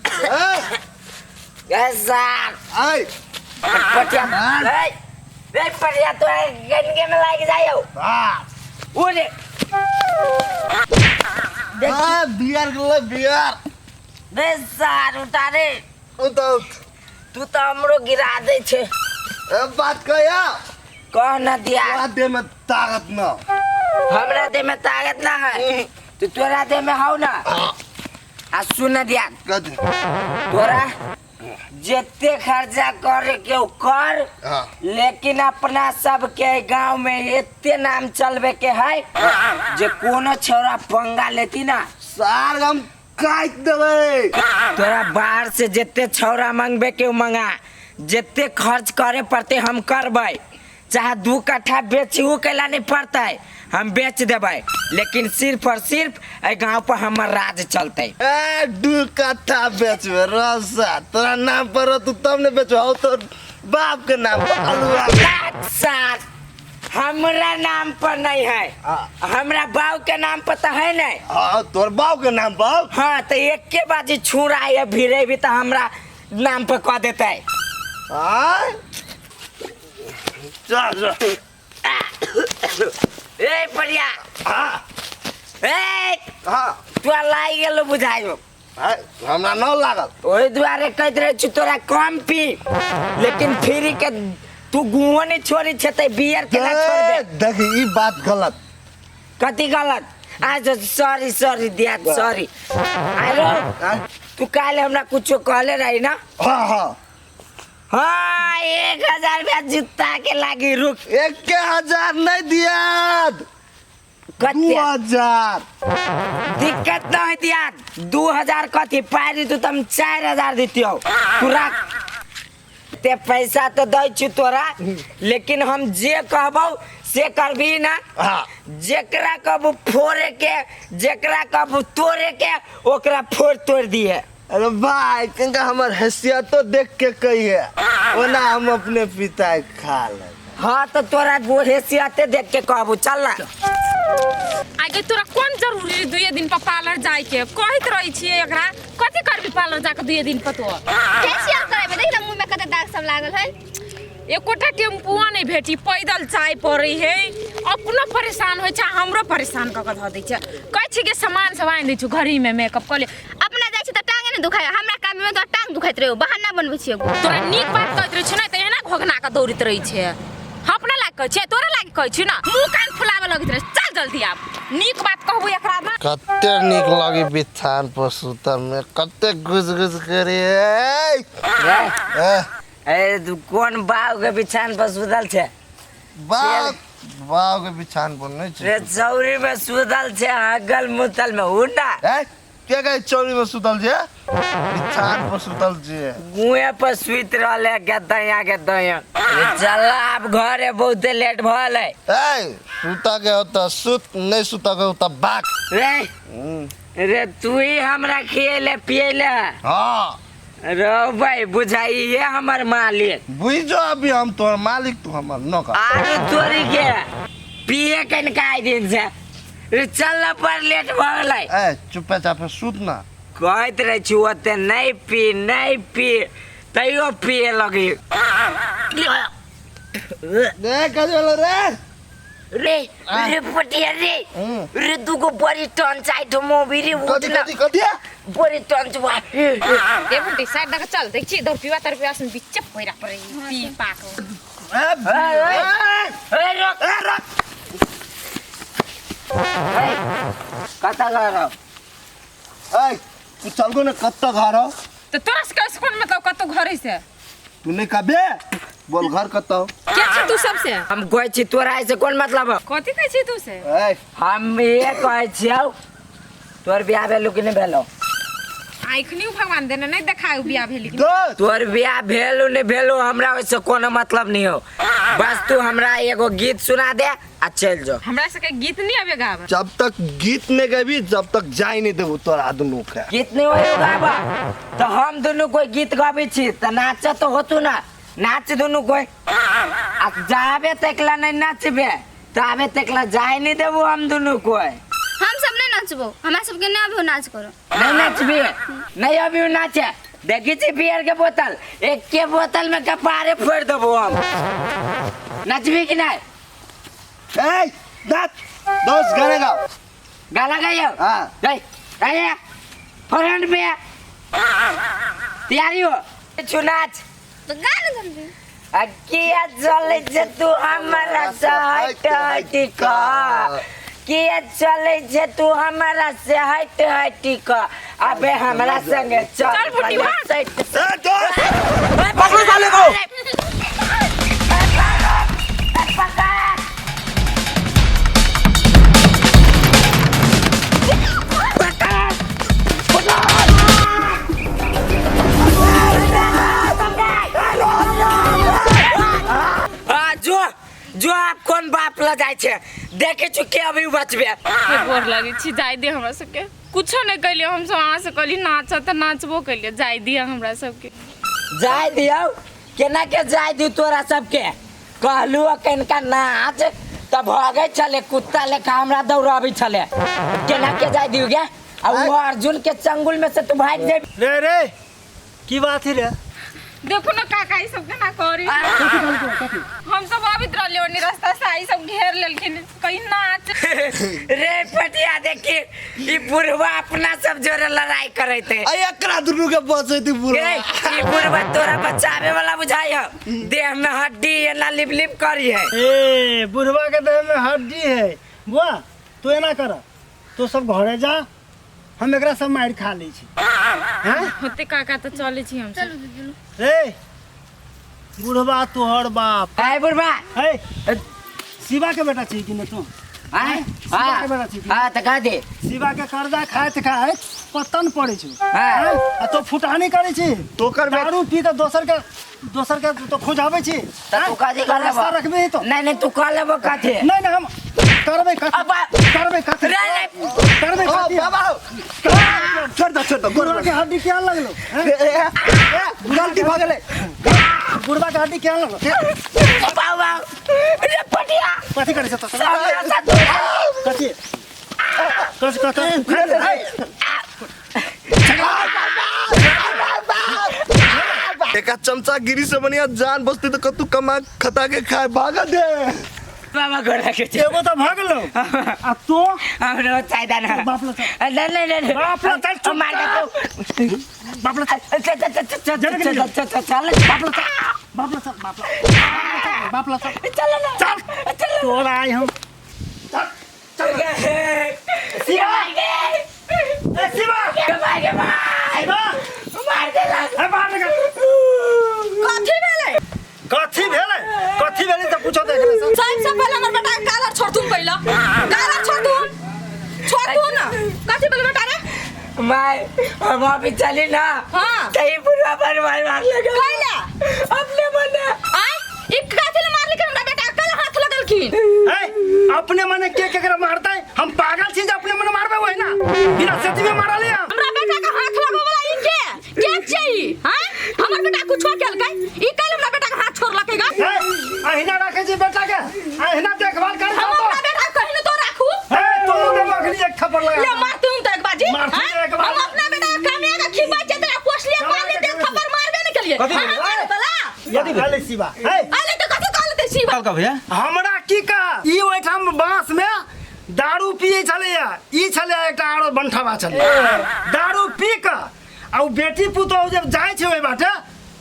ए सार आय पटिया ए रे पटिया तो गनगे में लाग जायो ओरे देख आ बियर गेलै बियर रे सार उठा रे उठ उठ तू तो हमरो गिरा दे छे ए बात कहिया कह न दिया तोरा देह में ताकत न हमरा देह में ताकत ना है तो तोरा देह में हौ ना आ सुन दिया कथी तोरा जेते खर्चा करे के उ कर हाँ। लेकिन अपना सबके गांव में एते नाम चलबे के है जे कोनो छौरा पंगा लेती ना सार हम काटि देबै तोरा बाहर से जेते छौरा मंगबे के उ मंगा जेते खर्च करे पड़ते हम करबै चाहे दू कट्ठा बेचहु कैला नहीं पड़तै हम बेच देबै लेकिन सिर्फ और सिर्फ एहि गांव पर हमर राज चलतै ए दू कट्ठा बेचबे रसा तोरा नाम पर रहतौ तब ने बेचबे हौ तोर बाप के नाम पर अलुआ सात सात हमरा नाम पर नहीं है हाँ। हमरा बाप के नाम पर तो है नहीं हाँ तोर बाप के नाम पर हाँ तो एके बाजी छुरा या भिड़े भी तो हमरा नाम पर कह देते हाँ चल चल ए परिया हाँ ए हाँ तोरा लागि गेलो बुझाइयो है, हमरा न लागल ओहि दुआरे कहैत रहै छी तोरा कम पी लेकिन फ्री के तू गुओ नहीं छोड़ी छे ते बियर केना छोड़बे ए, देख ई बात गलत कथी गलत आज सॉरी सॉरी दिया सॉरी अरे हाँ तू काल्हि हमरा कुछो कहले रही ना हाँ हाँ हाँ 1000 रुपया जूता के लागी रुक एक हजार नहीं दिया दू कते हजार दिक्कत न होती यार 2000 कथी पाइ दितु त हम 4000 दितियौ तू राख ते पैसा तो दै छु तोरा लेकिन हम जे कहबौ से करबी ना हाँ जेकरा कहबू फोड़े के जेकरा कहबू तोड़े के ओकरा फोड़ तोड़ दिए अरे भाई कनिका हमर हैसियतो देख के कहिए ओना हम अपने पिता के खा ले हाँ तो तोरा वो हैसियते देख के कहबू चल ना आगे तोरा कोन जरूरी रहे दुए दिन पर पार्लर जाए के कहैत रहै छियै एकरा कथी करबी पार्लर जाके दुए दिन पर तो फेशियल करेबै देख ना मुँह में कते दाग सब लागल है एकोटा टेम्पुआ नहि भेटी पैदल जाय पड़ै है अपनो परेशान होइ छै हमरो परेशान कऽ कऽ धऽ दै छै कहै छी कि सामान सब आनि दै छौ घरहीमे मेकअप कऽ ले अपना जाइ छी तऽ टांगे नहि दुखाय हमरा काम में तऽ टांग दुखाइत रहै बहाना बनबै छियै एगो तोरा नीक बात कहैत रहै छै ने तऽ एना घोघना कऽ दौड़ैत रहै छै हम अपना लाग कहै छियै तोरा लाग कहै छियै ने मुँह कान फुलाबऽ लगैत रहै चल जल्दी आब नीक बात कहबू एकरा ना कते नीक लगी बिछान पर सुतल में कते घुस घुस करे रे, ए तू कोन बाव के बिछान पर सुतल छै बाप बाप के बिछान पर नहीं रे छै चौरी में सुतल छै अगल मुतल में उंडा ए के गए चौरी में सुतल छै बिछान पर सुतल छै गुए पर सुति रहले गदया गदया चल आब घरे बहुते लेट भल है ए सुता के होता सुत नहीं सुता के होता बाक रे रे तू ही हमरा खियले पियले हाँ रो भाई बुझाइए हमर मालिक बुझ जो अभी हम तोहर मालिक तू हमर नौकर आरे तोरी के पिए कनका आइ दिन से रे चल ना पर लेट भऽ गेलै ए चुपे चापे सुत ना कहैत रहै छी ओते नहि पी नहि पी तैयो पिए लगी रे कथी भेलो रे रे रे पटिया रे रे दूगो बड़ी टन चाहिए मोबी रे कथी उठना कथी कथी बड़ी टन बा ए बुड्ढी साइड दऽ कऽ चल देख छी दौड़ पिवा तर पिवा सुन बिच्चे पैरा पड़ै पी पाक ए ए ए रोक ए रख ए कता घर हो? ए तू चलगो ने कत्ता घर हो तऽ तोरा से कैसे कोन मतलब कतौ घरे से तू नहीं कबे बोल घर कत्ता हो के छी तू सबसे हम कहै छी तोरा से कोन मतलब हो? कथी कहै छी तू से ए हम ये कहै छियौ तोर बियाह भेलौ कि नहि भेलौ आँखि भगवान देने नहीं देखाय बियाह भेली कि दोस्त तोर बियाह भेलौ नहि भेलौ हमरा ओहिसँ कोनो मतलब नहि हो बस तू हमरा एगो गीत सुना दे आ चलि जो हमरा सबके गीत नहीं आबे गाबे जब तक गीत नहीं गबी जब तक जाई नहीं देबू तोरा दुनू के गीत नहीं हो गाबा तो हम दुनू कोई गीत गाबै छी तऽ नाच तो होतू ना नाच दुनू कोई आ जाबे तकला नहीं नाचबे ताबे तकला जाय नहीं देबू हम दुनू कोई हम सब नहीं नाचबो, हमरा सबके नहीं अभी नाच करो। नहीं नाचबी, नहीं अभी नाचे। देखी छी बियर के बोतल, एक के बोतल में कपारे फोड़ देबो हम। नाचबी कि नहीं? ए नाच दोस्त, गाना गाओ। गाना गाइयो? हाँ। गई गाइए फ्रंट में तैयारी हो छु नाच। तो गाना सुनबी। आ किया चले छे तू हमारा से हट हट का, किया चले छे तू हमारा से हट हट का, अबे हमरा संगे चल। चल फुटी भाग। साइड। ए दोस्त पकड़ो साले को। जो जो आप कोन बाप ल जाय छे देखे छु के अभी बचबे। गोर लगै छी, जाय दे हमरा सबके। कुछो नहीं कैलियै हम सब, अहाँ से कहली नाच तऽ नाचबो कैलियै। जाय दिअ हमरा सबके। जाय दियौ केना के जाय दियौ तोरा सबके? कहलू कनिका नाच तऽ भगै छले कुत्ता लेखा हमरा दौड़ाबै छले, केना के जाय दियौ गे? आ वो अर्जुन के चंगुल में से तू भागि जेबी। रे रे की बात है रे? देखो ना काका ई सब केना करी। हम सब आबित रहलियै ओनी रास्ता से, ई सब घेर लेलखिन कहीं नाच। रे पटिया देखी ई बुढ़वा अपना सब जोरे लड़ाई करैत है। आ एकरा दुनू के बचैती बुढ़वा। ए, ई बुढ़वा तोरा बचावे वाला बुझाइ है, देह में हड्डी एना लिप लिप करी है। ए बुढ़वा के देह में हड्डी है। बुआ तू एना कर, तू सब घरे जा, हम एकरा सब मारि खा लै छी। हैं? होते काका तऽ चलै छी हम सब। चलू चलू। रे बुढ़वा तोहर बाप। आय बुढ़वा। है शिवा के बेटा छी कि ने तू? आय शिवा के बेटा छी कि? हां तऽ कह दे। शिवा के कर्जा खाइत खाइत पतन पड़ै छौ। हाँ। आ तो फुटानी करै छी, तोकर बेटा- दारू पी के दोसर के तो खोजाबै छी। तऽ तू कथी कर लेबो? रास्ता रखबही तो? नहीं नहीं तू कर लेबो कथी? नहीं नहीं हम करबै कथी? अबा- करबै कथी? रे रे करबै ओ कथी? बाबा छोड़ दो छोड़ दो। बुढ़वा के हड्डी क्या लगलो? हैं? ए, ए, ए, गलती भ गेलै। बुढ़वा के हड्डी क्या लगलो? बाबा रे पटिया कथी करै छै तो? हमरा साथ कथी कथी कथी उखाड़ि ले, है? एका चमचा गिरी से बढ़िया जान बसती तो कतू कमा खता के खाए भागा दे। बाबा गोर लगे छी। एगो तऽ भगलो आ तो हमरो चाही ना। बाप ला चल। नहीं नहीं नहीं बाप ला चल, चुप मार दे बाप ला चल। चल चल चल चल चल चल चल चल बाप ला चल, बाप ला चल, बाप ला बाप ला चल। चल ना चल। चल तोरा आइ हम। शिवा ए शिवा, मार के मार शिवा, मार दे ला। ए बाहर निकल। कथी भेलै? कथी भेलै? कथी भेलै तऽ पूछो देख ले। सबसे पहिले हमर बेटा के कालर छोड़थुन, पहिले कालर छोड़थुन, छोड़थुन ना। कथी भेलै बेटा रे? माय हम अभी चली ना। हाँ। कहीं बुढ़वा पर मार मार लगा। कैला? अपने मने। आय ई कथी ले मारलखिन हमरा बेटा के? कैला हाथ लगलखिन? ए अपने मने के केकरा मारतै? हम पागल छी जे अपने मने मारबै? वही ना बिना सती में मारल हम। हमरा बेटा के हाथ लगबै वाला ई के के छै ई? हां हमर बेटा कुछो केलकै? ई कैला हमरा बेटा के हाथ छोड़लकै गा? ए अहिना राखै छी बेटा के, अहिना देखभाल कर। हम अपना बेटा के कहिनो तो राखू। ए तो देबो अखनी एक थप्पड़ लगा। ले मारतुन तो एक बाजी। मारथुन हाँ? एक बार। हम अपना बेटा के कमिया के खिबै छै त पोसलिए पाललिए त थप्पड़ मारबे नै केलिए। कथी भेलै? हाँ, मार बला। यदि भेलै शिवा, ए अरे तो कथी कहलते शिवा? का भैया हमरा की कहा, ई ओहिठाम बांस में दारू पिए छलैया, ई छलैया एकटा आरो बंठवा छलै, दारू पी कऽ आ उ बेटी पुतोहु जब जाइ छै ओहि बाटे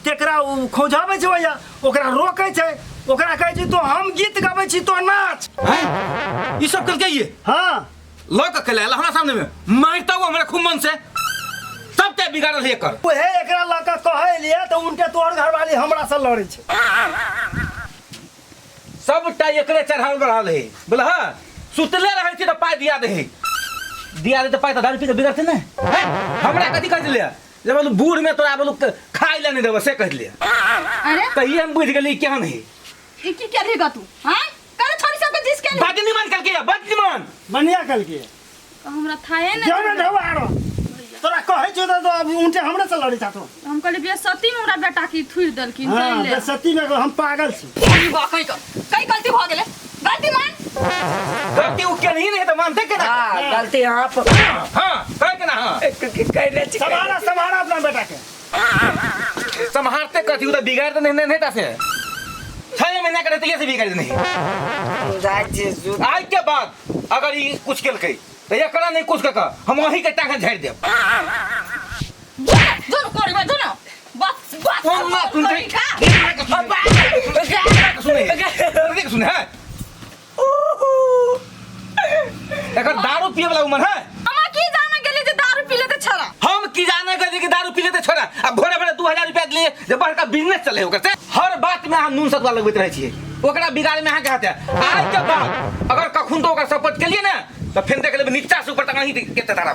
तेकरा उ खौझाबै छै, ओहिया ओकरा रोकै छै, ओकरा कहै छै तो हम गीत गबै छी तो नाच। हैं? ई सब कल के ये हाँ लऽ के कल आयल हमरा सामने में मारता वो हमरा खूब मन से सब ते बिगाड़ल है एकर। उहे एकरा लऽ कऽ कहै लिए तऽ उनटे तोहर घरवाली हमरा से लड़ै छै। सबटा एकरे चढ़ावल बढ़ावल है। बोला हाँ सुतले रहै छी तऽ पाइ दिया दे दिया दे तऽ पाइ तऽ दारू पी के बिगड़तै ने। हैं? हमरा कथी कहै छलियै जे बोलू बूढ़ में तोरा बोलू खाइ लए नहि देबो से कहि देलियै। अरे तऽ ई हम बुझि गेली केहन है। ई की केलही गा तू? हां कर छोड़ी सबके जिस केलही। बड निमन कलके बड निमन बढ़िया कलके हमरा थाए ने जाओ ना ढौआ आरो तोरा कहै छियौ तऽ अभी उनटे हमरे से लड़ै छथु। हम कहली बेसती में हमरा बेटा की थुरि देलखिन। हाँ ताहि ले बेसती में हम पागल छी। ई बा कहि कहि गलती भ गेलै, गलती मान। गलती उ केनही नहीं त मानते केना? हाँ, गलती हाँ पर हां, कहे केना? हां। कहने छी। सम्हारा, सम्हारा अपना बेटा के। सम्हारते कथी? उ त बिगाड़ त नहीं नहीं ता से 6 महीना के रहते से बिगाड़ नहीं। जाइ छी सुत। आज के बाद अगर ई कुछ केलकै त एकरा नहीं कुछ कऽ हम वही के टांग झाड़ि देब। जो जो करबै, जो न बस बस। हम ना सुनते। का? सुने, सुने, सुने है, एकर दारू पिए वाला उम्र है। हम की जाने गेली जे दारू पी लेते छड़ा? हम की जाने गए कि दारू पी लेते छोड़ा। आ भोरे भोरे 2000 रुपया दिलियै जे बड़का बिजनेस चले ओकर से। हर बात में अहाँ नून सतुआ लगबैत रहै छियै, ओकरा बिगाड़े में अहाँके हाथ है। आज के बाद अगर कखन तो ओकर सपोर्ट केलियै ने, तऽ फेर देख लेबै, नीचा से ऊपर तक अहीं के तारा।